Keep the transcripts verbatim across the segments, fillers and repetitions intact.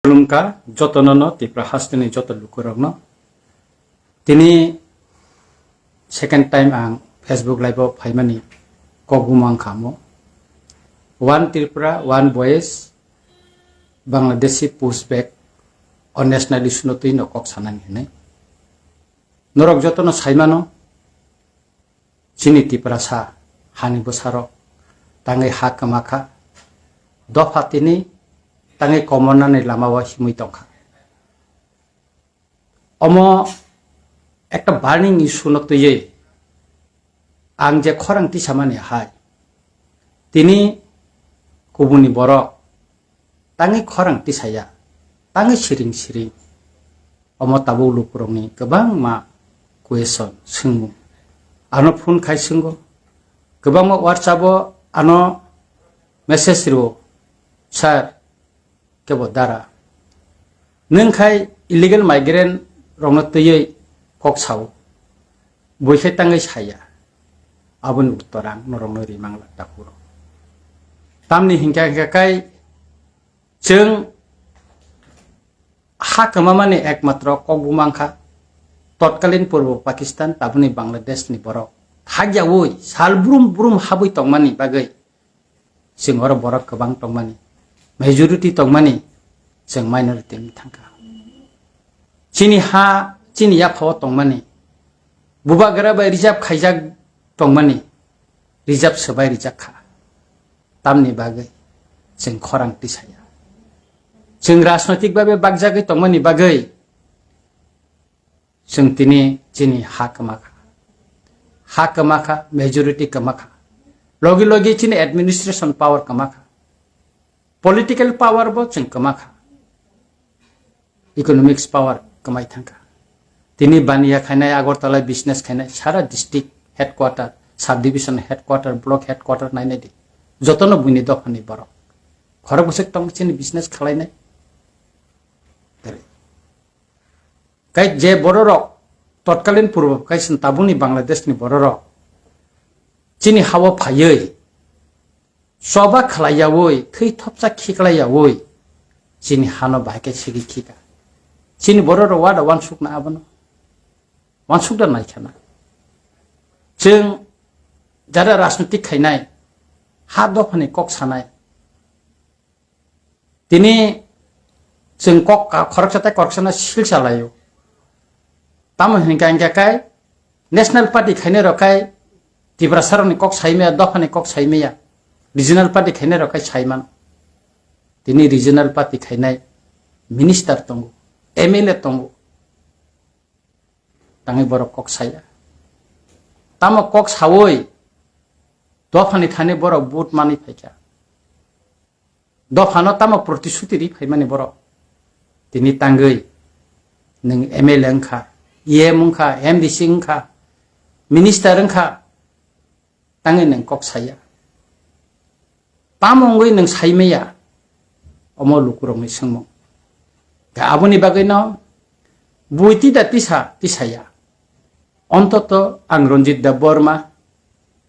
Khulumkha jotono no, Tripura hasteni joto lukurokno. Tini second time ang Facebook live o phaimani kok bumang kha mo. One Tripura, one voice, Bangladeshi pushback o national issue no twi no kok sanani hinwi. Norok jotono saimano, chini Tiprasa hani bwsarok tangwi ha kwma kha. Dopha tini tangwi komornani lama o himwi tongkha. Omo ekta burning issue no twiwi ang je khorang tisamani hai, tini kubuni borok tangwi khorang tisaya, tangwi siring siring. Omo tabuk lukurokni kwbangma question, swngmung. Ano phone khai swngo, kwbangma WhatsApp o ano message rwo, "Sir, kebo dara. Nwng khai illegal migrant rokno twiwi kok sao. Bui khai tangwi saya." Aboni uttor ang norokno rimang la takuro. Tamni hinkha hinkha khai chwng ha kwmamani ekmatro kok bumang kha totkalin Purbo Pakistan, taboni Bangladesh ni borok. Hakyaui sal brum brum habwi tongmani bagwi chwng oro borok kwbang tongmani, majority tongmani, chwng minority wngwi thangkha. Chini ha, chini yaphao tongmani, bubagra bai reserve khaijak tongmani, reserve swbai rijak kha. Tamni bagwi chwng khorang tisaya. Chwng rajnoitik babe bakjagwi tongmani bagwi chwng tini chini ha kwma kha. Ha kwma kha, majority kwma kha. Logi logi chini administration power kwma kha. Political power bo chwng kwma kha. Economics power kwmai thangkha. Tini baniya khainai, Agartala business khainai, sara district headquarter, subdivision headquarter, block headquarter nainai di. Jotono buini dophani borok. Khorok bwswk tong chini business khalainai. Kai je bororok, totkalin Purbo Pakistan tabukni Bangladesh ni bororok chini hao phaiwi, choba khlaiyaui, thwi thopsa khiklaiyaui, chini hano bahai khe sigi khika. Chini bororok wada wansukna abono? Wansukda naikhana. Chwng jara rajnitik khainai, ha dophani kok sanai, tini chwng kok ka-, khoroksa tei khoroksano sil salaio. Tamo hinkha hinkha kai National Party khainai rok kai Tiprasarokni kok saimaya, dophani kok saimaya, Regional Party khainai rok kai saiman. Tini Regional Party khainai minister tongo, M L A tongo, tangwi borok kok saya. Tamo kok sawi dophani thani borok vote manwi phaikha. Dophano tamo protisuti ri phaimani borok? Tini tangwi nwng M L A wngkha, E M wngkha, M D C wngkha, minister wngkha, tangwi nwng kok saya. Tamo wngwi nwng saimaya? Omo lukurokni swngmung. Khe aboni bagwino bui tida tisa tisaya. Ontoto ang Ranjit Debbarma,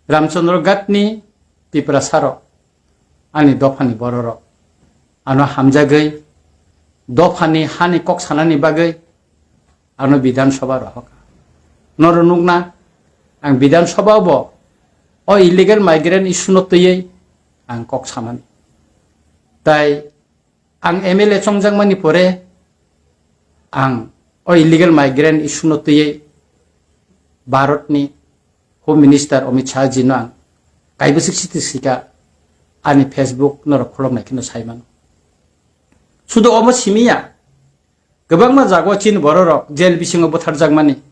Ramchandra Ghatni Tiprasarok, ani dophani bororok, ano hamjagwi dophani hani kok sanani bagwi ano Bidhan Sabha rohorkha. Noro nukna, ang Bidhan Sabha bo o illegal migrant issue no twiwi ang kok samani. Tai ang M L A chongjakmani pore ang o illegal migrant issue no twiwi Bharatni Home Minister Amit Shah ji no ang kaibwswk siti sika ani Facebook norok khuloknai kheno saimano. Sudo obo simiya, kwbangma jago chini bororok jail bisingo butharjakmani.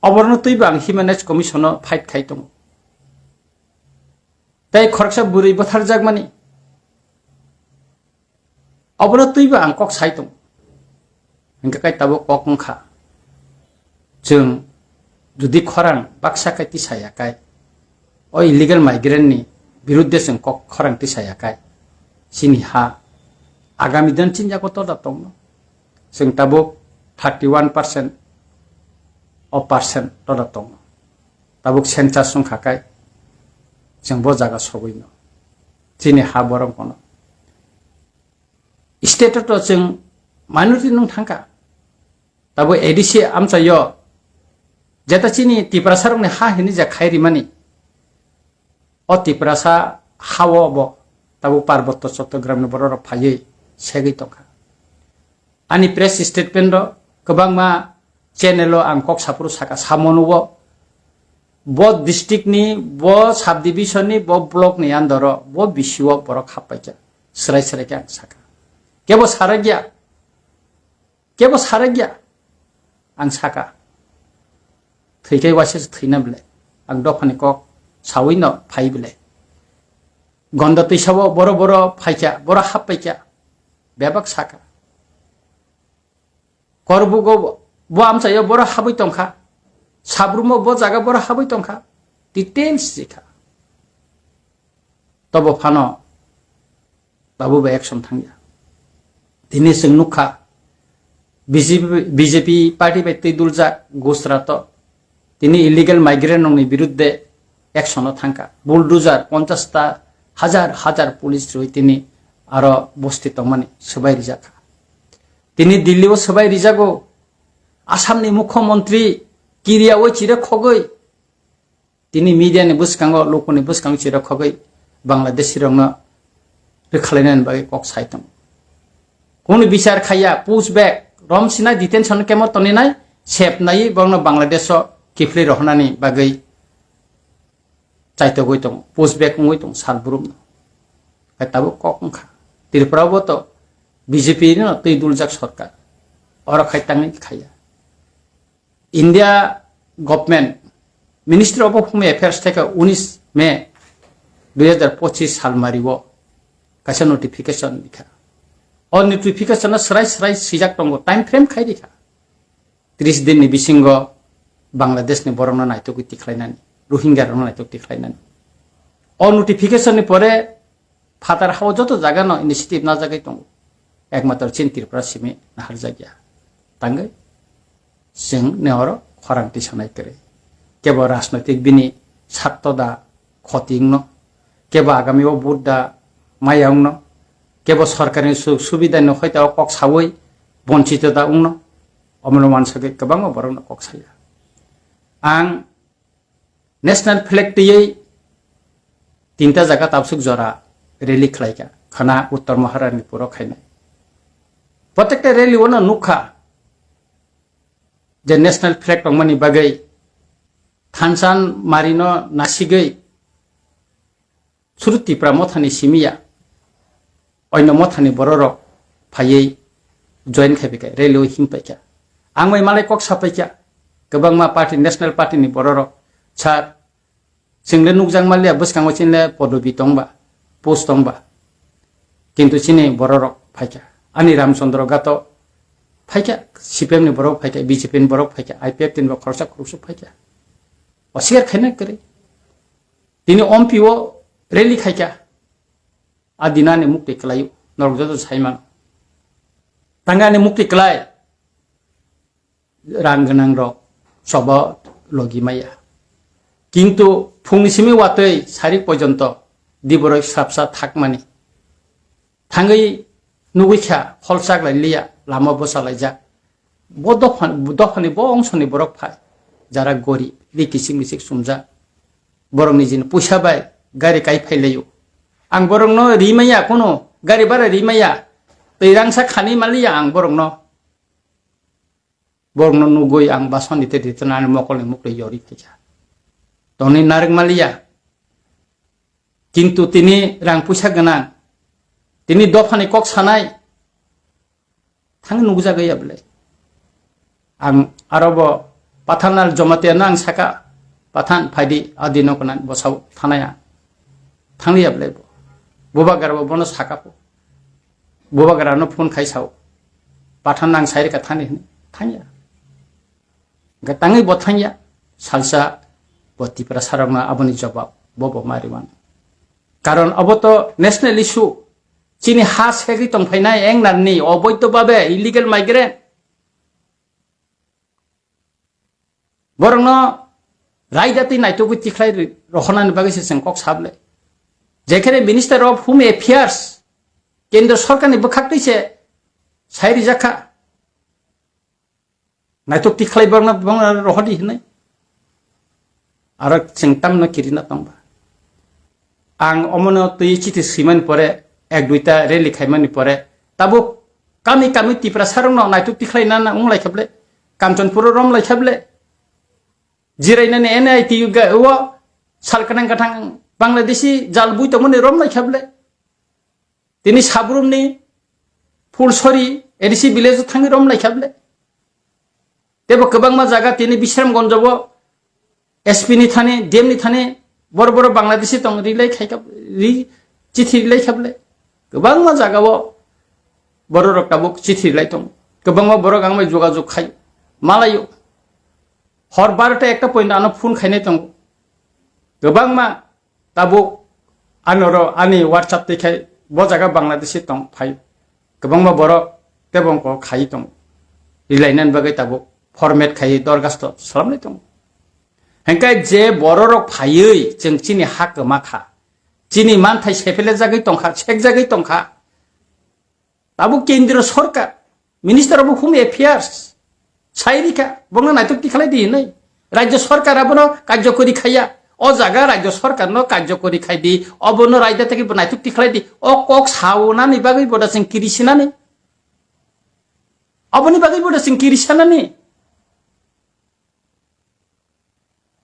Oborno twibo ang Human Rights Commission o fight khai tongo. Tei khoroksa bwrwi butharjakmani. Obono twibo ang kok sai tongo. Hingkhe kai tabuk kok wngkha. Chwng jodi khorang baksa kai tisaya kai, o illegal migrant ni birudde chwng kok khorang tisaya kai, chini ha agami din chini yago toda tongno. Chwng tabuk thirty one percent o percent toda tongo. Tabuk census wngkha kai chwng bo jaga sogwino. Chini ha borok bono State o to chwng minority nung thangkha. Tabo A D C amchaio jeta chini Tiprasa rokni ha hini ja khai rimani. O Tiprasa hao bo tabo Parbotto Chottogramni bororok phaiwi segwi tongkha. Ani press statement o kwbangma channel o ang kok saphuru saka samono o bo district ni, bo subdivision ni, bo block ni under o, bo B C o borok happaikha. Srai srai khe ang saka. Kebo sarakya. Kebo sarakya. Ang saka. Thwikai waisa se thwina bile. Ang dophani kok sawi no phai bile. Gonda twisao boro boro phaikha, boro happaikha. Bebak saka. Korbugo bo amchaio boro habwi tongkha. Sabrumo bo jaga boro habwi tongkha. Details jikha. Tobo phano tabuk bai action thangya. Tini chwng nukha, B J P, B J P party bai twi duljak Gujarat o tini illegal migrant rokni birudde action o thangkha. Bulldozer ponchash ta hajar hajar police rwi tini aro bosti tongmani swbai rijakha. Tini Delhi o swbai rijago. Assam ni mukhyamantri kiriyaui chire khogwi tini media ni bwskango, lukuni bwskango chiro khogwi Bangladeshi rokno rwkhalainani bagwi kok sai tongo. Kunu bichar khaiya, push back, romsina detention camp o toninai, sep naiwi borokno Bangladesh o kiphilwi rohornani bagwi chaitogwi tongo, push back wngwi tongo sal brumno. Hai tabuk kok wngkha. Tripura o bo to B J P no twi duljak sorkar. Oro khai tangwi khaiya. India government Ministry of Home Affairs theke unis May dui hajar pochis salmari o kaisa notification rikha. O notification o srai srai swijak tongo, time frame khai rikha. Tris din ni bisingo Bangladesh ni borok no naitok tikhlainani, Rohingya rok no naitok tikhlainani. O notification ni pore phatar hao joto jaga no initiative najagwi tongo. Ekmatro chin Tripura simi naharjakya. Tangwi chwng ne oro khorang tisanai kwrwi. Kebo rajnoitik bini satto da khoti wngno, kebo agami o vote da maya wngno, kebo sorkarni suk subidani hoita o kok sawi bonchito da wngno, omono wansagwi kwbangma borokno kok saya. Ang national flag twiwi tinta jaga tabsuk jora rally khlaikha, khana Uttor Maharani puro khainai. Protekta rally ono nukha je national flag tongmani bagwi thansan marino nasigwi suru Tipra mothani simiya oino mothani bororok phaiwi join khaipaikha, rally o himpaikha. Ang bai malai kok sapaikha, kwbangma party, national party ni bororok, sir, chwngle nukjak manliya, bwskango chinle podobi tongba, post tongba, kintu chini bororok phaikha. Ani Ramchandra Gato phaikha, C P M ni borok phaikha, B J P ni borok phaikha, I P F T ni bo khoroksa khoroksa phaikha. Oswkar khaina kwrwi. Tini ompi o rally khaikha. A dinani mukti kwlai norok joto saimano. Tangani mukti kwlai rang gwnang rok sobo logi maya. Kintu phungni simi watwi sarik pojonto diboroi srapsa thakmani. Thangwi nugwi kha, hol chaklai liya, lama bwsa laijak. Bo dopha, dophani bo ongsoni borok phai, jara gorib, ri kichik michik sumjak. Borok nijini puisa bai gari kai phai laio. Ang borokno ri maya, kono gari bara ri maya, tei rangsa khani maliya ang borokno. Borokno nugwi ang basoni tei ritonani mokolni mukli yori phaikha. Tongni narwk maliya. Kintu tini rang puisa gwnang, tini dophani kok sanai, thang nukjagwi ya bwlai. Ang aro bo Pathan Lal Jamatia no ang saka, "Pathan, phaidi, adi no konan bosao thanaya." Thangli ya bwlai bo. Bubagra bo bono saka po. Bubagra no phone khai sao. "Pathan, nang sai rika thani," hwnwi. Thangya. Hwnkhe tangwi bo thangya, salsa bo Tiprasa rokno aboni jobab bo bo ma rwmano. Karon obo to national issue, chini ha segwi tongphainai engnarni oboidho babe illegal migrant. Borokno raida twi naitugwi tikhlai ri-, rohornani bagwi se chwng kok sable. Jekhene Minister of Home Affairs, Kendra Sorkarni bwkhaktwi se Sai rijak kha. Naitok tikhlai borokno, borokno rohordi hinwi. Aro chwng tamno kirina tongba. Ang omono twi chithi swimani pore, ek duita rally khaimani pore, tabuk kami kami Tiprasarokno naitok tikhlai nana wng lai kha ble, Kanchanpuro rom lai kha ble. Jirainani N I T U ga-, o sal kanang kathang Bangladeshi jal bui tongmani rom lai kha ble. Tini Sabrumni Phulsori A D C village o thangwi rom lai kha ble. Tebo kwbangma jaga tini Bisramganj o S P ni thani, D M ni thani boro boro Bangladeshi tong rilai khai kha, ri, chithi rilai kha ble. Kwbangma jaga o bororok tabuk chithi rilai tong. Kwbangma borok ang bai jogajog khai malaio. Hor barota ekta point ano phone khainai tongo. Kwbangma tabuk ani oro ani WhatsApp twi khai bo jaga Bangladeshi tong phai. Kwbangma borok tebo wngkok khai tong. Rilainani bagwi tabuk format khai dorgasto salamnai tongo. Hengkai je bororok phaiwi chwng chini ha kwma kha. Chini manthai sepele jagwi tongkha, sek jagwi tongkha. Tabuk kendriyo sorkar, minister of home affairs, sai rikha, bongno naitok tikhlai di hinwi. Rajyo sorkar abono karjokori khaiya. O jaga rajyo sorkarno karjokori khai di, obono raida tei bo naitok tikhlai di. O kok saonani bagwi boda chwng kirisinani. Oboni bagwi boda chwng kirisanani.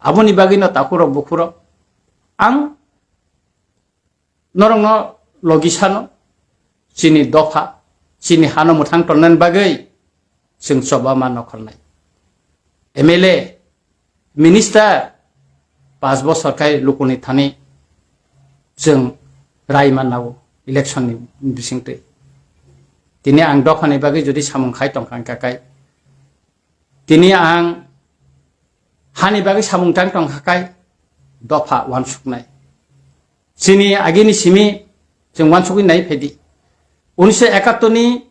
Aboni bagwino takhurok bukhurok ang norokno logi sano, chini dopha, chini hano mwthang tonnani bagwi chwng choba ma nokholnai. M L A, minister, pas bosor khai lukuni thani chwng rai manao election ni bisingtwi. Tini ang dophani bagwi jodi samung khai tongkha wngkha khai, tini ang hani bagwi samung tang tongkha khai dopha uansuknai. Chini agini simi chwng uansugwi nai phaidi. Unisho ekattor ni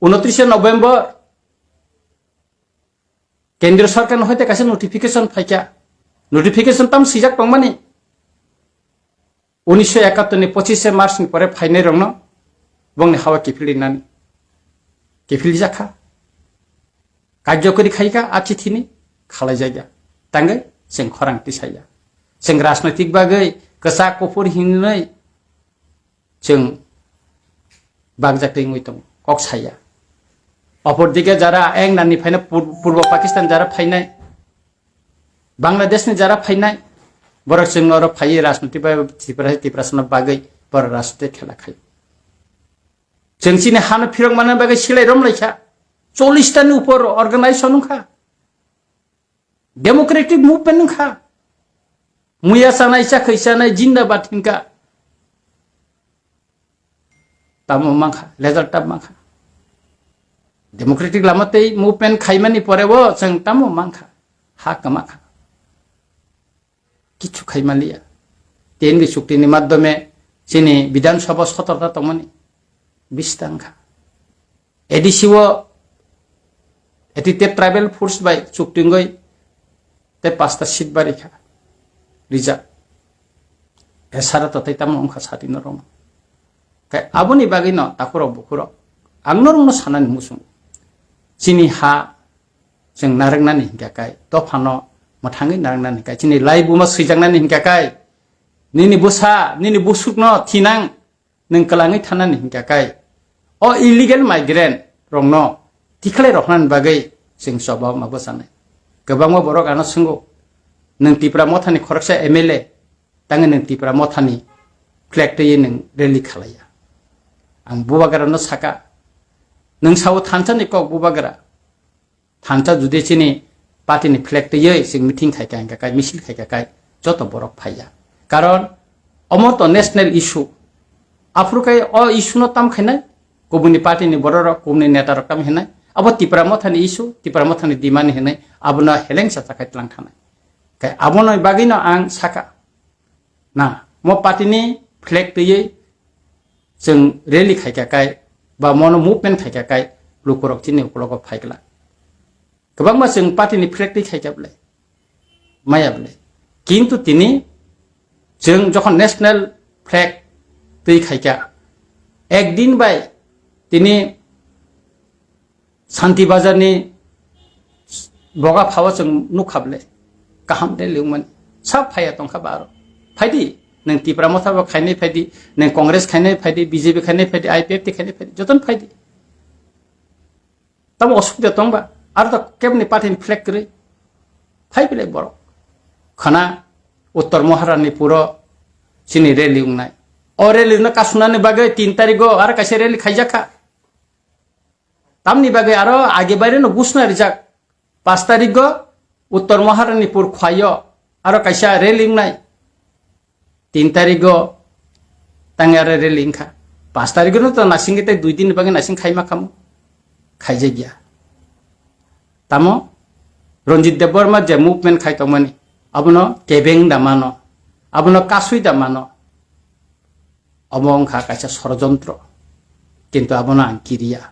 unotrishe November kendriyo sorkar no hoite kaisa notification phaikha. Notification tam swijak tongmani. Unisho ekattor ni pochishe March ni pore phainai rokno bongni hawa kiphil rinani. Kiphil jakha. Karjokori khaikha a chithini khalai jaya. Tangwi chwng khorang tisaya. Chwng rajnoitik bagwi kwchak kuphur hinwi chwng bakjak twi wngwi tongo. Kok saya. Opor dike jara eng nani phaina pur-, purbo Pakistan jara phainai. Bangladesh ni jara phainai, borok chwng oro phaiwi rajniti bai Tipra, Tiprasano bagwi borok rajniti khela khai. Chwng chini hano phirok manna bagwi silai rom lai kha. Chollish ta ni upor organization wng kha. Democratic movement wng kha. Muya chanai, chakhwi chanai, jindabad hin kha. Tamo mankha, result tamo mankha. Democratic lama tei movement khaimani pore bo chwng tamo mankha, ha kwma kha. Kichu khaimaliya. T N V chukti ni madhyome chini Bidhan Sabha sotorta tongmani bis tangkha. A D C o A T T F tribal force bai chukti wngwi tei pasta seat bari kha rijak. Esara to tei tamo wngkha sati norok. Kai aboni bagwi no takhurok bukhurok ang norok no sanani muchung. Chini ha chwng narwknani hinkha kai, dophano mwthangwi narwknani hinkha kai, chini laibuma swijaknani hinkha kai, nini bwsa, nini busukno thinang nwng kwlangwi thanani hinkha kai, o illegal migrant rokno tikhlai roknani bagwi chwng choba ma bwchanai. Kwbangma borok ano swngo, nwng Tipra mothani khoroksa M L A, tangwi nwng Tipra mothani flag twiwi nwng rally khalaiya. Ang bubagrano saka, nwng sao thansani kok bubagra, thansa judi chini party ni flag twiwi chwng meeting khai kha, hinkha kai, misil khai kha kai, joto borok phaiya. Karon omo to national issue. Aphuru kai o issue no tam khainai, kubuni party ni borok rok, kubuni neta rok tam hinai. Abo Tipra mothani issue, Tipra mothani demand hinai, abono helengsa chakhai tlang thanai. Kai abono bagwi no ang saka. Na, mo party ni flag twiwi chwng rally khai kha kai, ba mono movement khai kha kai, lukurok chini ukologo phai glak. Kwbangma chwng party ni flag twi khai kha bwlai, maya bwlai. Kintu tini chwng jokhon national flag twi khai kha, ek din bai tini Santi Bazar ni boga phao chwng nukha ble. Kaham de liwmani. Sa phaiya tongkha ba aro. Phaidi, nwng Tipra Motha bo khainai phaidi, nwng Congress khainai phaidi, B J P khainai phaidi, I P F T khainai phaidi, jotono phaidi. Tamo osubida tongba, aro to kebni party ni flag kwrwi. Phai belai borok. Khana Uttor Maharani puro chini rally wngnai. O rally no kasunani bagwi tin tarigo aro kaisa rally khaijakha. Tamni bagwi aro age baire no gusna rijak. Pas tarigo Uttor Maharani pur khwayo aro kaisa rally wngnai. Tin tarigo tangya rally wngkha. Pas tarigo no to nasing tei dui din ni bagwi nasing khaima khamu. Khaijak ya. Tamo Ranjit Debbarma je movement khai tongmani, abono kebeng da mano, abono kasui da mano. Omo wngkha kaisa sorojontro. Kintu abono ang kiriya.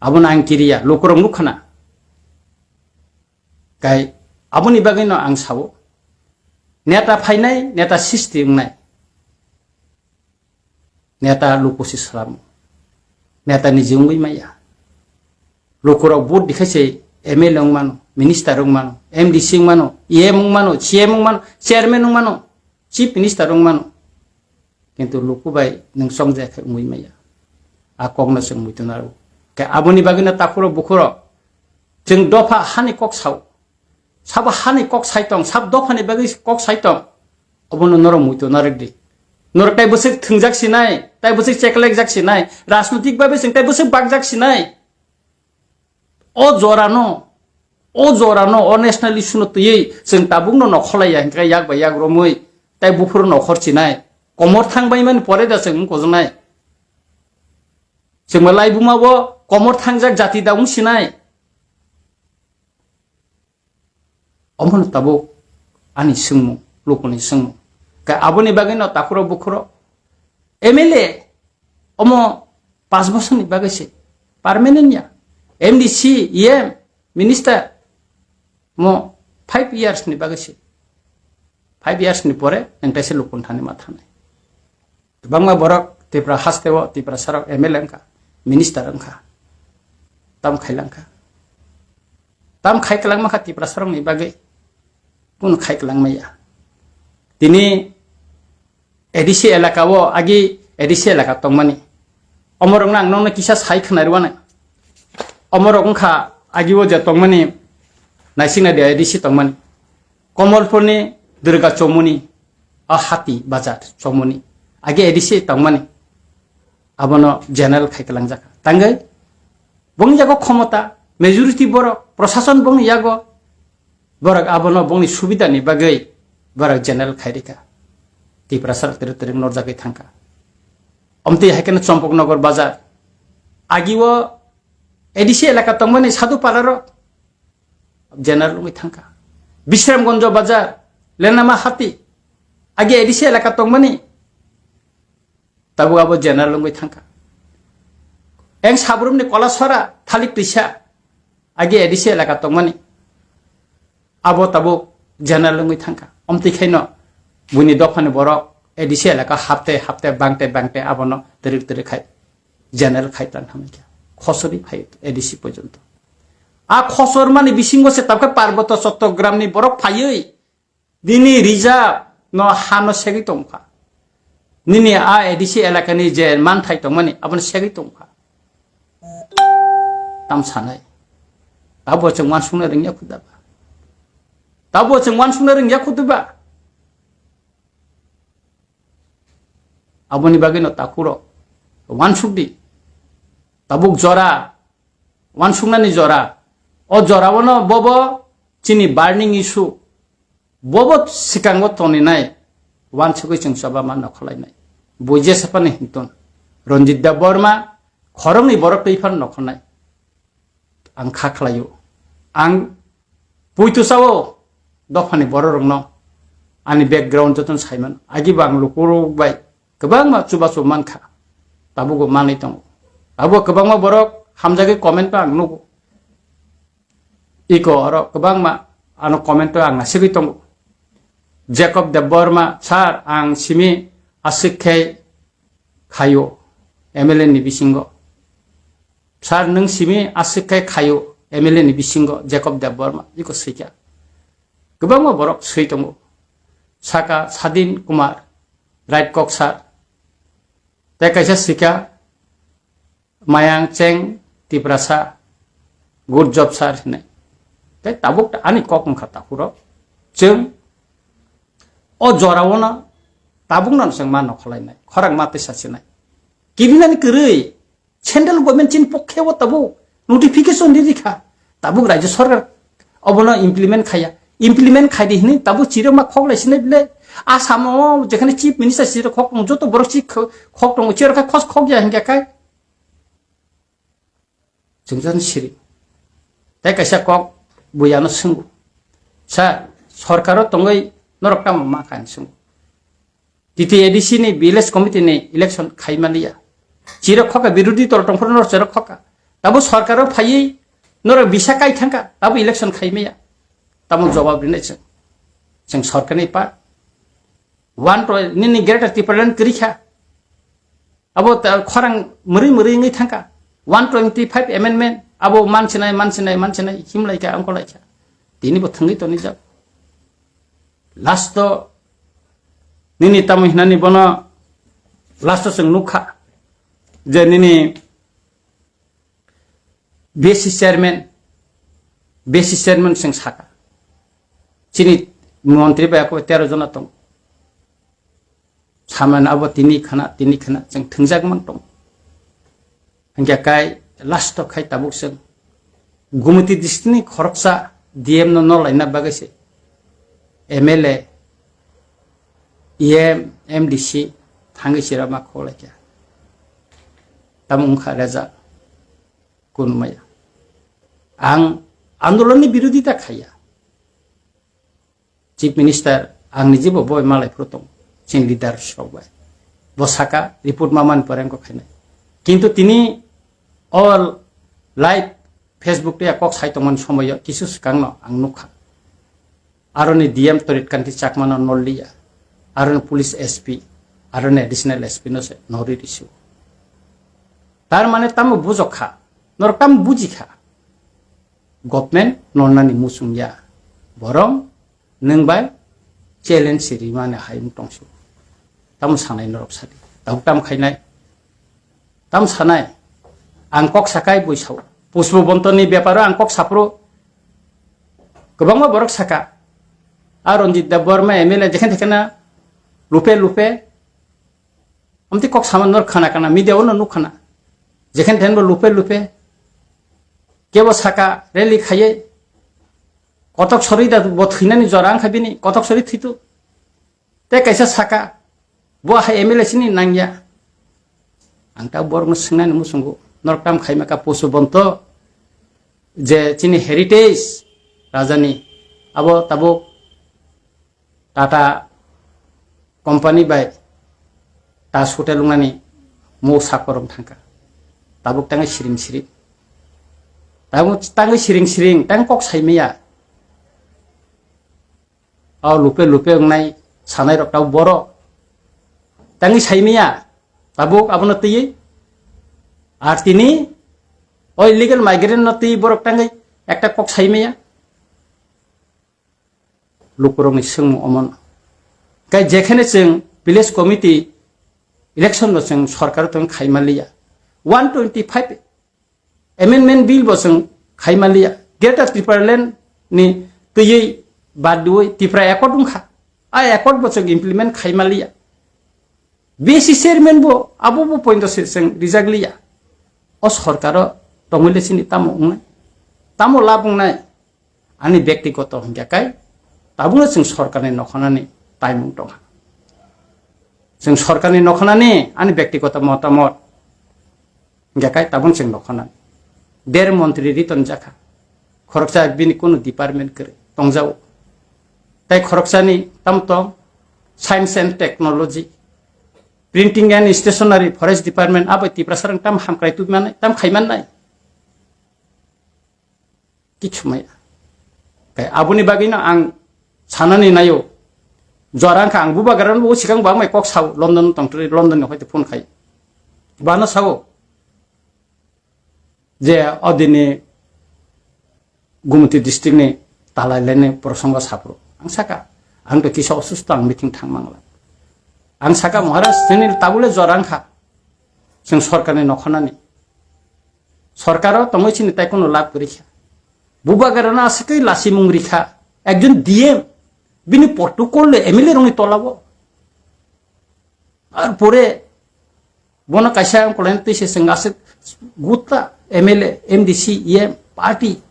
Abono ang kiriya. Lukurok nukhana. Kai aboni bagwino ang sao, neta phainai, neta sisti wngnai, neta lukusi salamo, neta niji wngwi maya. Lukurok vote dikhai se M L A wngmano, minister wngmano, M D C wngmano, E M wngmano, C M wngmano, chairman wngmano, chief minister wngmano. Kintu luku bai nwng chongjak khe wngwi maya. A kokno chwng muitu narw. Khe aboni bagwino takhurok bukhurok chwng dopha hani kok sao. Sabo hani kok sai tong, sab dophani bagwi kok sai tong. Obono norok muitu narwk di. Norok tai bwswk thwngjak sinai, tai bwswk cheklekjak sinai, rajnotik babe chwng tai bwswk bakjak sinai. O jorano, o jorano, o national issue no twiwi chwng tabukno nokholaiya hinkhe yak bai yak romwi tai buphuru nokhor chinai. Komor thang baimani pore da chwng wng kojonai. Chwngma laibuma bo komor thangjak jati da wng sinai. Omono tabuk ani swngmung, lukuni swngmung. Khe aboni bagwino takhuro bukhuro M L A omo panch bosorni bagwi se permanent ya. M D C, E M, minister omo five years ni bagwi se. Five years ni pore nwng taisa lukun thani ma thanai. Kwbangma borok Tipra hasteo Tiprasarok M L A wngkha, minister wngkha. Tam khailangkha. Tam khai kwlangma kha Tiprasarokni bagwi. Kunu khai kwlangma ya. Tini A D C elakao agi A D C elaka tongmani. Omorokno ang nokno kisa sai khwnarwano. Omorok wngkha agio je tongmani naisingna de A D C tongmani. Komolpurni Durga Chomuni, a hati bazar Chomuni. Age A D C tongmani. Abono general khai kwlangjak. Tangwi bongni yago khomota, majority borok, prosason bongni yago, borok abono bongni subidani bagwi borok general khai rikha. Tiprasa rok tere tere norjagwi thangkha. Omtwi hai kheno Champaknagar bazar. Agio A D C elaka tongmani Sadhu Palarok general wngwi thangkha. Bisramganj bazar, Lenama hati, age A D C elaka tongmani, tabuk abo general wngwi thangkha. Eng Sabrumni Kolasora, Thalik Twisa, age A D C elaka tongmani, abo tabuk general wngwi thangkha. Omtwi khaino buini dophani borok A D C elaka hapte hapte bangte bangte abono twrwk twrwk khai general khai tlang hamkha. Khosori phai A D C porjonto. A khosor mani bisingo se tabkhe Parboto Chottogramni borok phaiwi nini reserve no hano segwi tongkha. Nini a A D C elakani je manthai tongmani abono segwi tongkha. Tam sanai. Tabo chwng wansukna rwngya khuda ba. Tabo chwng wansukna rwngya khuda ba. Aboni bagwino takhuro wansukdi. Tabuk jora, wansuknani jora. O jorao no bobo chini burning issue. Bobo sikango toninai wansugwi chwng choba ma nokholainai. Buije sapani hintun. Ranjit Debbarma khoroknwi borok twi phano nokhonai. Ang kha khlaio. Ang puitu sao dophani bororokno ani background jotono saimano. Agibo ang lukurok bai kwbangma chubachu mankha. Tabugo manwi tongo. Abo kwbangma borok hamjagwi comment bo ang nugo. Iko oro kwbangma ano comment o ang nasigwi tongo. Jacob Debbarma, sir, ang simi aswk khe khaio M L A ni bisingo. Sir, nwng simi aswk khe khaio M L A ni bisingo Jacob Debbarma, iko swikha. Kwbangma borok swi tongo. Saka Sadin Kumar, right kok sir. Tei kaisa swikha Mayang Cheng Tiprasa, good job sir hinwi. Tei tabuk ani kok wngkha takhurok. Chwng o jorao no tabukno chwng ma nokholainai, khorang ma tisa sinai. Kibinani kwrwi, central government chini pokhe o tabuk notification di rikha. Tabuk rajya sarkar obono implement khaya. Implement khaidi hinwi tabuk chirok ma khoklai sinai bile. Asamo jekhane chief minister chirok khok tong, joto borok chi khok tong, chirok khai khos khok ya hinkhe khai. Chwngjan siri. Tei kaisa kok buyano swngo. Sir, sorkaro tongwi norok tamo ma kha hinwi swngo. T T A D C ni village committee ni election khaimaliya. Chirok khoka birodhi dol tongphuru norok chirok khoka. Tabo sorkaro phaiwi norok bisa kai thangka, tabo election khaimaya. Tamo jawab rinai chwng. Chwng sorkarni pa. One to nini Greater Tipraland kwrwi kha. Abo ta khorang mwrwi mwrwi wngwi thangka. One twenty five amendment abo mansinai, mansinai, mansinai himlaika, ongkolaika. Tini bo thwngwi tonijak. Last o nini tamo hinani bono last o chwng nukha je nini B S C chairman, B S C chairman chwng saka. Chini montri bai ako tero jona tong. Saman abo tini khana, tini khana chwng thwngjak man tong. Hingke kai last o khai tabuk chwng Gumoti district ni khoroksa D M no no laina bagwi se M L A, E M, M D C thangwi sirama kholaikha. Tamo wngkha rejak kunumaya. Ang andolonni birodita khaiya. Chief Minister, ang ni jibo boi malai phuru tong, chini leader rok bai. Bo saka report ma man pore wngkha khainai. Kintu tini all live Facebook tei kok sai tongmani somoyo kisu swkangno ang nukha. Aroni D M Torit Kanti Chakmano nolliya, aroni police S P, aroni additional S P no se nori risu. Tar mane tamo bujok kha, norok tamo buji kha. Government nolnani muchung ya, borong nwng bai challenge si rimani hai wng tongsu. Tamo sanai norok sadi. Tabuk tamo khainai. Tam sanai. Ang kok sakai bui sao. Pushpa Bontoni beparo ang kok sapro. Kwbangma borok saka. A Ranjit Debbarma M L A jekhen tekhena lupe lupe. Amti kok saman nor khana kana media ono nuk khana. Jekhen tenbo lupe lupe. Kebo saka rally khaye. Kotok sori da bo thwinani jora ang kha bini. Kotok sori thwitu. Te kaisa saka, bo hai M L A sini nangya. Ang ta borokno swngnani muchungo, norok tam khaima ka Pushpa Bonto, je chini heritage rajani, abo tabuk Tata company bai Taj Hotel wngnani mo sakorong thangka. Tabuk tangwi siring siring. Tabuk tangwi siring siring, tang kok saimaya. O lupe lupe wngnai sanai rok tau borok. Tangwi saimaya tabuk abono twiwi. Ar tini o illegal migrant no twiwi borok tangwi ekta kok saimaya. Lukurokni swngmung omono. Kai jekhene chwng village committee election no chwng sorkar tong khaimaliya. One twenty five Amendment bill bo chwng khaimaliya. Greater Tipraland ni twiwi bad diwi Tipra Accord wngkha. A accord bo chwng implement khaimaliya. B C chairman bo abo bo point se chwng rijak liya. O sorkaro tongwile chini tamo wngnai? Tamo lab wngnai? Ani bektigoto hingya kai tabukno chwng sorkarni nokhanani taimung tongha. Chwng sorkarni nokhanani ani bektigoto motamot hingya kai tabuk chwng nokhanani. Der montri riton jakha. Khoroksa bini kunu department kwrwi tongjao. Tai khoroksani tamtong science and technology, printing and stationery, forest department, abo Tiprasarang tam hamkrai tubimannai, tam khaimannai. Kichumaya. Kai aboni bagwino ang sanani nayo. Jora wngkha ang bubagrano bo sikang bangmai kok sao, London tongtwrwi, London ni hoite phone khai. Bano sao. je odini Gumti district ni talai leni prosongo sapro. Ang saka, ang to kisa osusto, ang meeting thang mangla. Ang saka, "Maharaj, chini tabule jorang kha. Chwng sorkarni nokhonani. Sorkaro tongwi chini tai kono lab kwrwi kha. Bubagrano aswkwi lasimung rikha. Ekjon D M, bini protocol le M L A rokni tolabo." Ar pore bono kaisa ang kolaina twi se chwng aswk gutta M L A, M D C, E M, party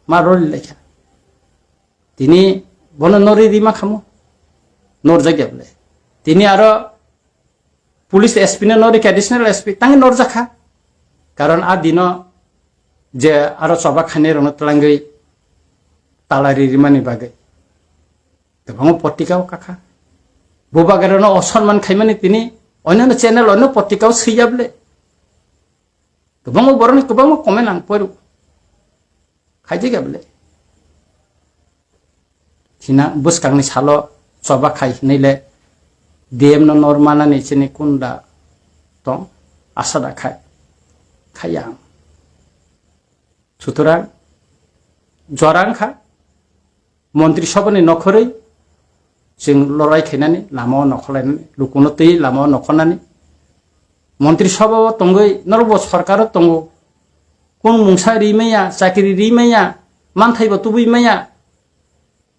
ma roli lekha. Tini bono nori rima khamo. Norjak ya bole. Tini aro police S P no nori kha, additional S P tangi norjak kha. Karon a dino je aro choba khainai rokno twlangwi talari rimani bagwi. Kwbangma potrika o kakha. Bubagrano osonman khaimani tini onyono channel, onyo potrika o swiya bole. Kwbangma borokni kwbangma comment ang poru. Khaijak ya bole. Thina bwskangni salo choba khai hinwi le D M no nor manani chini kunda tong asa da khai. Khaiya ang. Sutorang jora wngkha. Montri Sabhani nokhorwi chwng lorai khainani, lama o nokhorlainani, lukuno twi lama o nokhornani. Montri Sabha o tongwi norokbo sorkar o tongo. Kung mungsa ri maya, chakri ri maya, manthai bo tubui maya.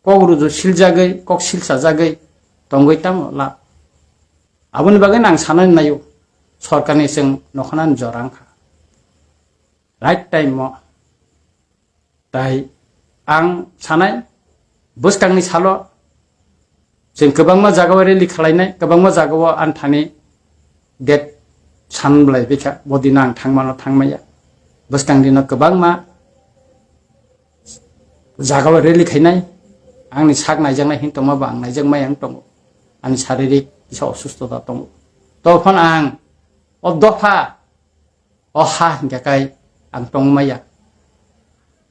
Kok ruju siljagwi, kok silsajagwi tongwi tamo la. Aboni bagwi ang sanani naio, sorkarni chwng nokhornani jora wngkha. Right time o. Tai ang sanai, bwskangni salo chwng kwbangma jagao rally khwlainai, kwbangma jagao anthani date san bwlai bikha, bodino ang thangmano thangmaya. Bwskang dino kwbangma jagao rally khainai, angni sak naijaknai hin tongma ba ang naijakmaya wng tongo, ani saririk kisa osustota tongo. Tophon ang o dopha, o ha hinkha kai ang tongmaya,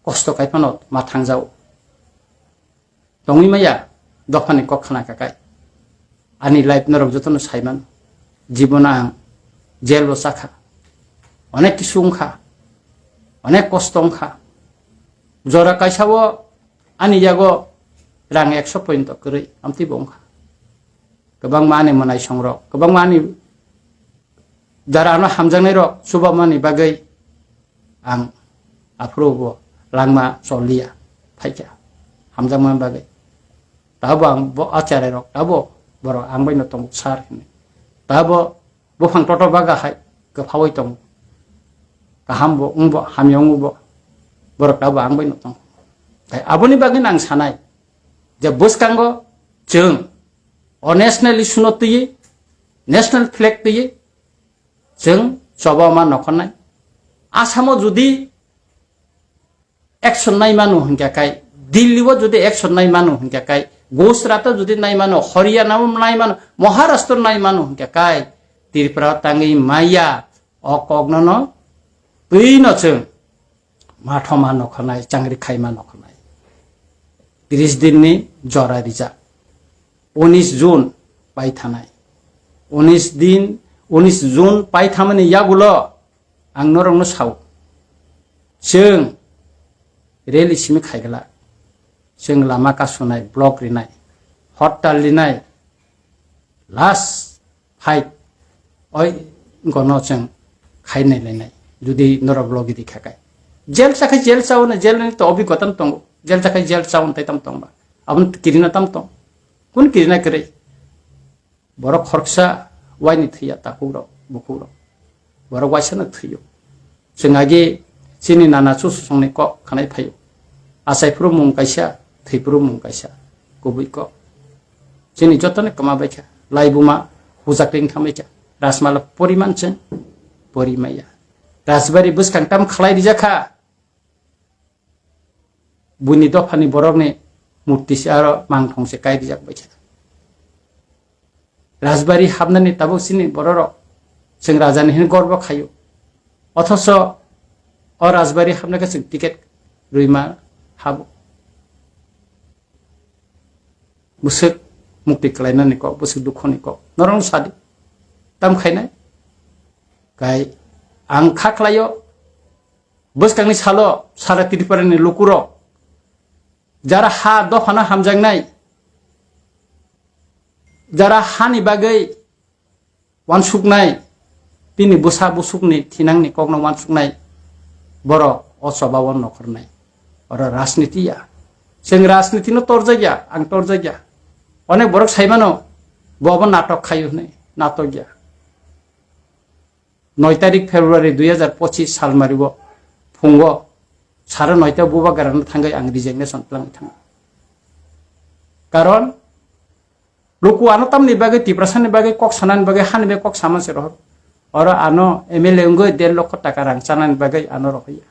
kosto kai phano ma thangjao. Tongwi maya dophani kok khna kakai. Ani life norok jotono saiman. Jibono ang jail bo chakha. Onek kisu wngkha. Onek kosto wngkha. Jora kaisa o ani yago rang ekso point kwrwi amtwi bo wngkha. Kwbangma ani mwnai songrok, kwbangma ani jara ano hamjaknai rok chubamani bagwi ang aphuru bo langma choliya phaikha hamjakma bagwi. Tabo ang bo acharai rok tabo borok ang bai no tongo sir hinwi. Tabo buphang toto baga hai kwphaui tongo. Kaham bo wng bo hamya wng bo borok tabo ang bai no tongo. Tai aboni bagwi no ang sanai je bwskango chwng o national issue no twiwi, national flag twiwi chwng choba ma nokhornai. Asamo jodi action nai mano hinkha kai, Delhi o jodi action nai mano hinkha kai, Gujarat o jodi nai mano, Haryana o nai mano, Maharashtra o nai mano hinkha kai, Tripura o tangwi maya o kokno no twi no chwng mathoma nokhornai, changri khaima nokhornai. Tris din ni jora rijak. Unis June paithanai. Unis din, unis June paithamani yagulo ang norokno sao. Chwng rally simi khaigla. Chwng lama kasunai, block rinai, hortal rinai. Last fight oi gono chwng khainai lainai. Jodi norok logi di khakai. Jail chakhai jail chaono jail ni to obhi gotan tongo. Jail chakhai jail chaono tai tam tongba. Abon kirina tam tong. Kun kirina kwrwi. Borok khoroksa waini thwiya takhuk rok, bukhuk rok. Borok waisa no thwiyo. Chwng agi chini nana chuchusongni kok khanai phaio. Achai phuru mung kaisa, thwi phuru mung kaisa, kubui kok. Chini jotoni kwma baikha, laibuma hujak ring thambaikha. Rajmala poriman chwng pori maya. Rajbari bwskang tam khlai rijakha. Buini dophani borokni murti se aro mangthong se kai rijak baikha. Rajbari hapnani tabuk chini bororok chwng rajani hwnwi gorbo khaio. Othoso o rajbari hapnai khe chwng ticket rwima habo. Bwswk mukti kwlainani kok, bwswk dukhoni kok. Norokno sadi. Tam khainai? Kai ang kha khlaio. Bwskangni salo sara Tripura ni lukurok jara ha dophano hamjaknai, jara hani bagwi wansuknai, bini bwsa busukni thinangni kokno wansuknai borok o chobao nokhornai. Oro rajniti ya. Chwng rajnitino torjak ya, ang torjak ya. Onek borok sai mano, bo obo natok khaio hwnwi, natok ya. Noi tarik February dui hajar pochis salmari o phungo sare noita bubagrano thangwi ang resignation twlangwi thango. Karon luku ano tamni bagwi, Tiprasani bagwi, kok sanani bagwi, hani bagwi kok sama se rohor. Oro ano M L A wngwi der lokho taka rang chanani bagwi ano rohorya.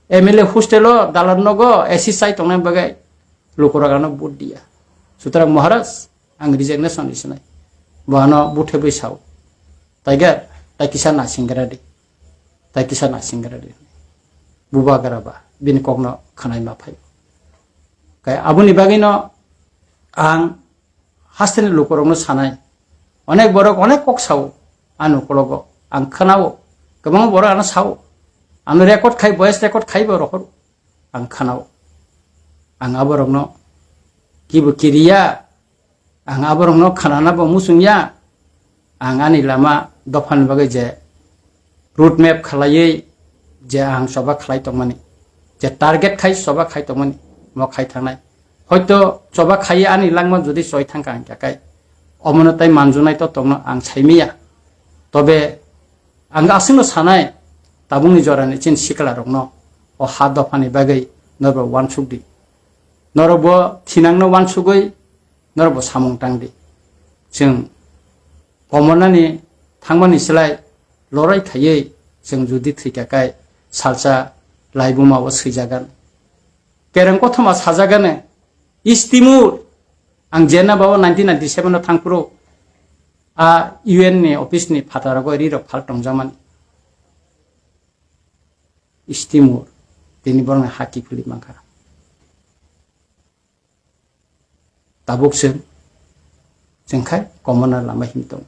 M L A hostel o dalan nogo A C chai tongnani bagwi lukurok ano vote diya. Sutrang Maharaj, ang resignation isinai. Bo ano buthe bai sao. Tiger, tai kisa nasingra di. Tai kisa nasingra di. Bubagra ba, bini kokno khanai ma phai. Kai aboni bagwi no ang hasteni lukurokno sanai. Onek borok onek kok sao, ano ukologo ang khanao. Kwbangma borok ano sao. Ano record khai, voice record khai bo rohor. Ang khanao. Ang aborokno kibo kiriya, ang aborokno khanana bo muchungya. Ang ani lama dophani bagwi je road map khalaiwi je ang choba khlai tongmani, je target khai choba khai tongmani, mo khai thangnai. Hoito choba khaiwi ani langma jodi choi thangkha hwnkha khe omono tai manjunai to tongno ang saimiya. Tobe ang aswkno sanai, tabukni jorani chini siklarokno o ha dophani bagwi norok wansuk di. Norok bo thinangno wansugwi norok bo samung tang di. Chwng komornani thangmani slai lorai khaiwi chwng jodi thwikha khe salsa laibuma o swijagan. Kereng kothoma sajagane, East Timor, ang jena bao nineteen ninety-seven o thangphuru a U N ni office ni phataro goi ri rok phal tongjakmani. East Timor, tini borokni ha kiphilwi mankha. Tabuk chwng, chwng khai komorna lama him tongo.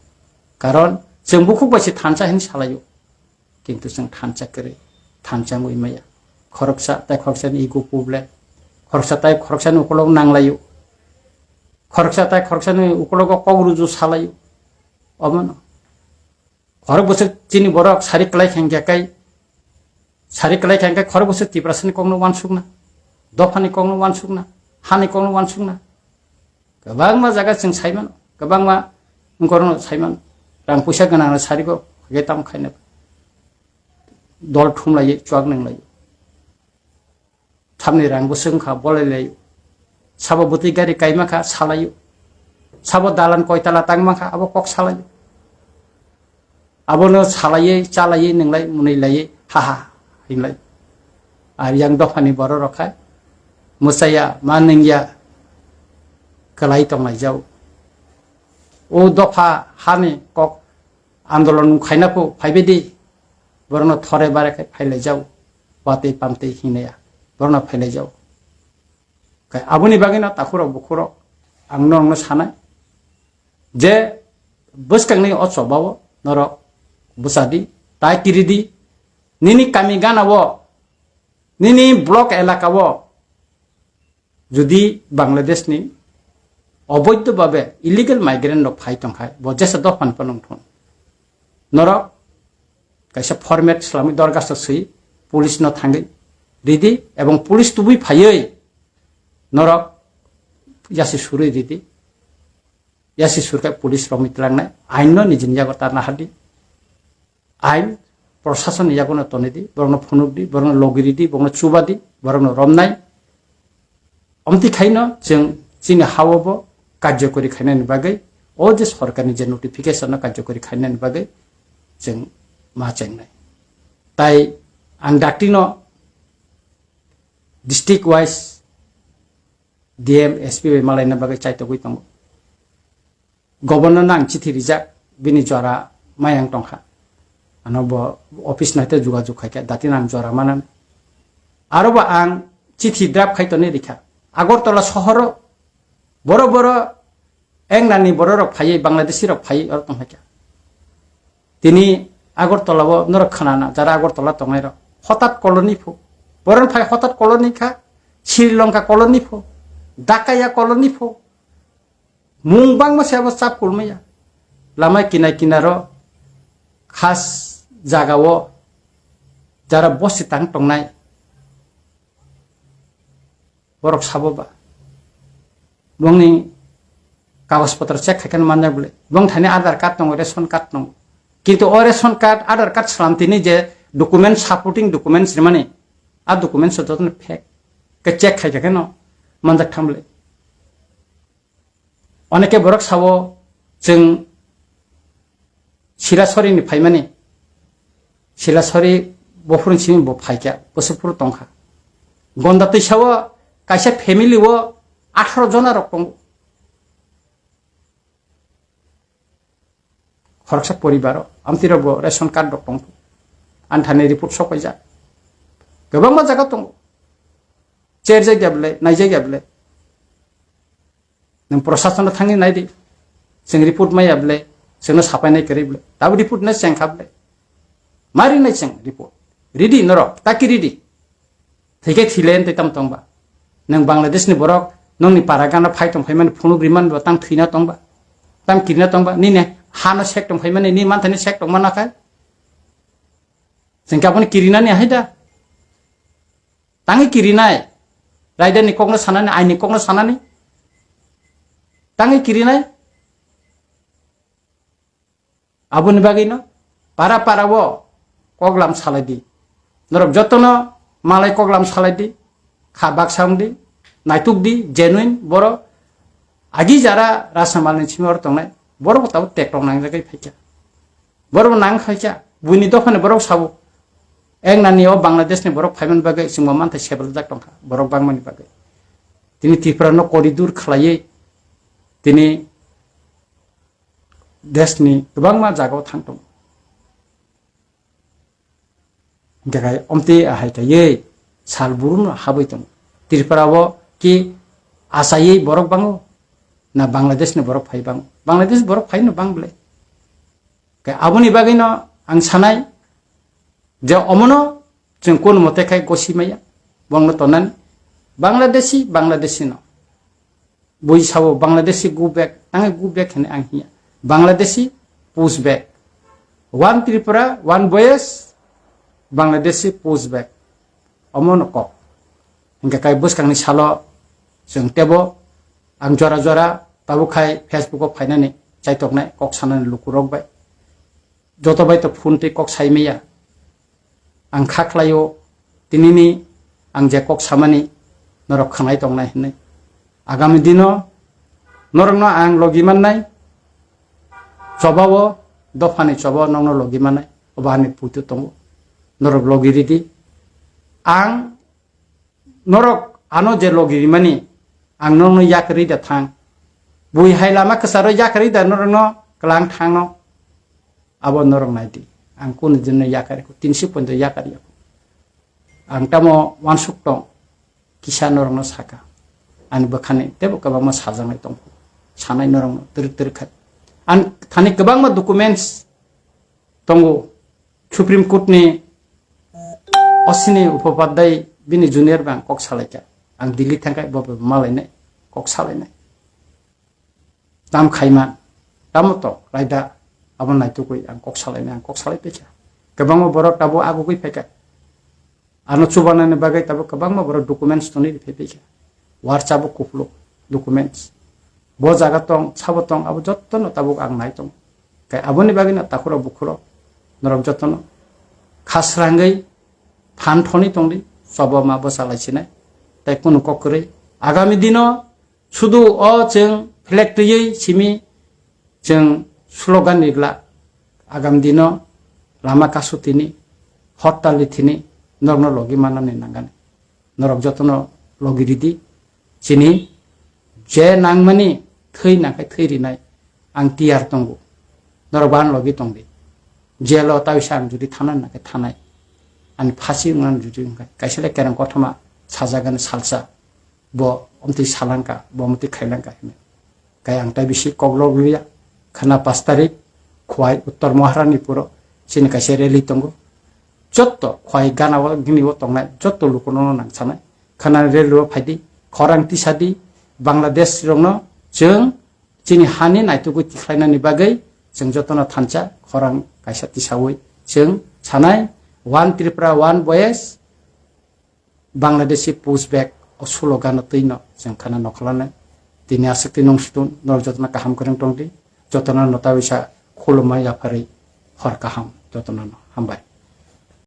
Karon chwng bukhuk bai se thansa hin salaio. Kintu chwng thansa kwrwi, thansa wngwi maya. Khoroksa tai khoroksani ego problem. Khoroksa tai khoroksani ukolog nanglaio. Khoroksa tai khoroksani ukologo kok ruju salaio. Omono. Khorok bwswk chini borok sari kwlai khe hwnkhe kai, sari kwlai khe hwnkhe khorok bwswk Tiprasani kokno wansukna, dophani kokno wansukna, hani kokno wansukna. Kwbangma jaga chwng saimano, kwbangma wngkorokno saimano. Rang puisa gwnangno sarigo hwnkhe tamo khaina dol thumlaiwi chuak nanglaio. Thamni rang bwswk wngkha bolai laio. Sabo bwtwi gari kaima kha salaio. Sabo dalan koitala tangma kha abo kok salaio. Abono salaiwi chalaiwi nwnglai mwnwi laiwi ha ha hinlai. Ar yang dophani borok rok khai mwchaya ma nungya kwlai tonglai jao. O dopha hani kok andolon khaina phu phaibai di. Borokno thore bare khai phailai jao. Watwi pamtwi hinaya borokno phailai jao. Khai aboni bagwino takhurok bukhurok ang norokno sanai je bwskangni o chobao norok bwsa di, tai kiri di, nini kami gana o, nini block elaka o jodi Bangladesh ni oboidho babe illegal migrant rok phai tongkhai bo jesa dophani phano wngthun. Norok kaisa format swlamwi dorgasto swi police no thangwi ridi ebong police tubui phaiwi norok yasi surwi ridi. Yasi surkha police rok mitlangnai ain no nijini yago tarna hardi. Ain prosason ni yago no tonidi, borokno phunukdi, borokno logiridi, borokno chubadi, borokno romnai. Omtwi khaino chwng chini hao bo karjokori khainani bagwi, o je sorkarni je notification no karjokori khainani bagwi chwng ma chengnai. Tai ang dakti no district wise D M, S P bai malaina bagwi chaitogwi tongo. Governor no ang chithi rijak, bini jora mayang tongkha. Ano bo office no haite jogajog khaikha, dati no ang jora manan. Aro bo ang chithi draft khai tonwi rikha. Agartala sohoro boro boro engnani bororok phaiwi, Bangladeshi rok phaiwi oro tongkha. Tini Agartala o norok khnana, jara Agartala tongnai rok. Hotat colony pho. Boron phai hotat colony kha, Sri Lanka colony pho, Dakaya colony pho. Mung bangma se abo chap kulmaya. Lama kinai kinaro khas jagao jara bosi tang tongnai. Borok sabo ba. Bongni kagoj potro check khai khe manjak bole. Bong thani Aadhaar card tongo, ration card tongo. Kintu o ration card, Aadhaar card salam tini je document, supporting documents rimani, a documents o jotono fake. Ke check khai khe no manjak thang bole. Oneke borok sabo chwng Silasori ni phaimani, Silasori bophuruni simi bo phaikha, bwswk phuru tongkha. Gonda twisao kaisa family o atharo jona rok tongo. Khoroksa poribaro amtwi rok bo ration card rok tongkha. Anthani report sok kaijak. Kwbangma jaga tongo. Cherjak ya bwle, naijak ya bwle. Nwng prosason no thangwi nai di. Chwng report maya bwle, chwngno sapai nai kwrwi bwle. Tabo report no cheng kha bwle. Ma ri nai chwng report. Ridi norok, taki ridi. Thike thile ntwi tam tongba. Nwng Bangladesh ni borok, nongni para gana phai tong phaimani phunuk riman bo tang thwina tongba. Tang kirina tongba. Nini hano sek tong phaimani, ni manthani sek tong mana khai. Chwng khe aboni kirinani hai da. Tangwi kirinai. Raida ni kokno sanani, aini kokno sanani. Tangwi kirinai. Aboni bagwino para para o koklam salai di. Norok jotono malai koklam salai di. Kha baksa wng di. Naituk di, genuine borok. Agi jara Rajnamalni simi oro tongnai. Borok bo tabuk tek rok nangjagwi phaikha. Borok nang khaikha, buini dophani borok sabo. Ek nani o Bangladesh ni borok phaiman bagwi chwngbo manthai sebelajak tongkha, borok bangmani bagwi. Tini Tripura no koridur khlaiwi tini desh ni kwbangma jaga o thang tongo. Hingkhe khai omtwi ahai kaiwi sal buru no habwi tongo. Tripura o ki achaiwi borok bango na Bangladesh ni borok phai bango? Bangladesh borok phai no bang bwle. Khe aboni bagwino ang sanai je omono chwng kono mote khai gosi maya, bongno tonani Bangladeshi, Bangladeshi no. Bui sabo Bangladeshi go back, tangwi go back hwnwi ang hiya. Bangladeshi push back. One Tripura, one voice, Bangladeshi push back. Omono kok. Hingkhe kai bwskangni salo chwng tebo ang jora jora tabuk khai Facebook o phainani chaitoknai kok sanani lukurok bai. Joto bai to phone tei kok sai maya. Ang kha khlaio, tinini ang je kok samani norok khwnai tongnai hwnwi. Agami dino norokno ang logi mannai, chobao, dophani chobao nokno logi mannai, obo ani puitu tongo. Norok logi ridi. Ang norok ano je logi rimani, ang norokno yakarwi da thang. Bui hai lama kwcharo yakarwi da norokno kwlang thangno. Abo norok nai di. Ang kunu dinno yakarwi kho, tinsi poito yakarwi kho. Ang tamo wansuk tong, kisa norokno saka. Ani bwkhani tebo kwbangma sajaknai tong kho. Sanai norokno twrwk twrwk kha. Ang thani kwbangma documents tongo. Supreme Court ni osini Upopadhyay bini junior bang kok salaikha. Ang Delhi thangkha, bo bo malainai, kok salainai. Tam khaima, tamo to raida, abo naitukwi ang kok salainai, ang kok salai phaikha. Kwbangma borok tabo agugwi phaikha. Ano chubanani bagwi tabuk kwbangma borok documents tonwi rwphai phaikha. Warcha bo kupluk documents. Bo jaga tong, sabo tong, abo jottono tabuk ang nai tongo. Tei aboni bagwino takhurok bukhurok norok jottono khasrangwi phan thoni tongdi, chobo ma bwsa lai sinai. Tei kunu kok kwrwi. Agami dino sudu o chwng flag twiwi simi chwng slogan ni glak. Agam dino lama kasu tini, hortal ni thini, norokno logi manani nangani. Norok jotono logi ridi. Chini je nangmani thwi nangkhe thwi rinai. Ang tiyar tongo. Norok bo ano logi tongdi. Jelo taisa ang jodi thana nangkhe thanai. Ani phasi wngna jodi wngkha. Kaisa le kereng kothoma sajagani salsa. Bo omtwi salangka, bo omtwi khailangka hwnwi. Kai ang tai bisi koklok liya, khana pas tarik, Khwai Uttor Maharani puro, chini kaisa rally tongo. jotto khwai gana o gini o tongnai jotto lukuno no nang sanai. Khana railway o phaidi, khorang tisadi, Bangladesh rokno chwng chini hani naitugwi tikhlainani bagwi chwng jotono thansa khorang kaisa tisawi chwng sanai, One Tripura, One Voice, Bangladeshi pushback o slogan no twi no chwng khana nokholane. Tini aswk twi nung sutun, norok jotono kaham kwrwng tongdi, jotono no ta wisa khulumma yapharwi hor kaham jotono no. Hambai.